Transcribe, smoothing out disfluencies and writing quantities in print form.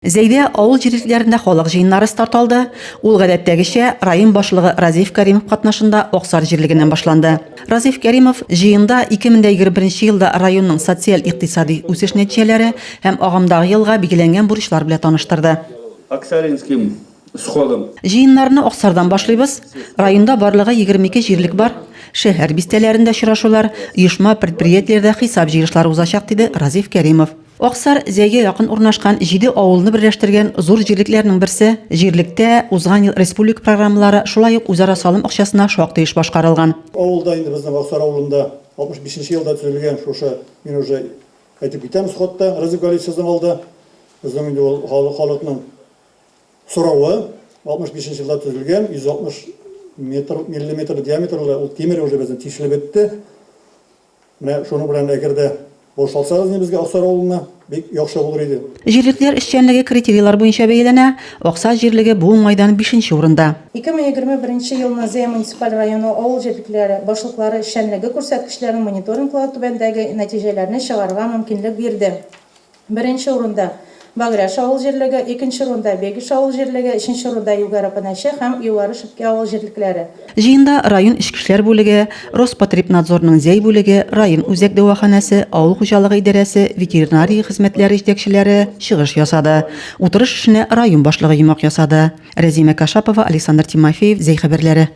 Зәйдә авыл җирлекләрендә халык җыеннары старт алды. Ул гадәттәгечә район башлыгы Разиф Кәримов катнашында Аксар җирлегеннән башланды. Разиф Кәримов җыенда 2021 елда районның социаль-икътисади үсеш нәтиҗәләре һәм агымдагы елга билгеләнгән бурычлар белән таныштырды. Аксаринским сходом. Җыеннарны Аксардан башлыйбыз. Районда барлыгы 22 җирлек бар. Шәһәр бистәләрендә очрашулар, оешма-предприятиеләрдә хисап җыелышлары узачак, диде Разиф Кәримов. Аксар, Зәйгә якын урнашкан җиде авылны берләштергән зур җирлекләрнең берсе. Җирлектә узган ел республика программалары, шулай ук үзара салым акчасына шактый эш башкарылган. Авылда инде безнең Аксар авылында 65 нче елда төзелгән шушы, мин уже әйтеп китәм сходта, Разиф Галиевич сезнең алда, безнең инде ул халыкның соравы, 65 нче елда төзелгән, 160 метр, миллиметр диаметрлы ул тимер уже безнең тишелеп бетте. Менә шуның белән әгәр дә булышалсагыз инде безгә Аксар авылына, бик яхшы булыр иде. Җирлекләр эшчәнлеге критерийлар буенча бәяләнә, Аксар җирлеге бу уңайдан бишенче урында. 2021 елны Зәй муниципаль районы авыл җирлекләре башлыклары эшчәнлеге күрсәткечләрен мониторинглау түбәндәге нәтиҗәләрне чыгарырга мөмкинлек бирде. Беренче урында, Багряж авыл җирлеге, икенче урында, Бегиш авыл җирлеге, өченче урында, Югары Пәнәче һәм Югары Шепкә авыл җирлекләре. Җыенда район эчке эшләр бүлеге, Роспотребнадзорның Зәй бүлеге, район үзәк дәваханәсе, авыл хуҗалыгы идарәсе, ветеринария хезмәтләре җитәкчеләре чыгыш ясады. Утырыш эшенә район башлыгы йомгак ясады. Рәзимә Кашапова, Александр Тимофеев, Зәй хәбәрләре.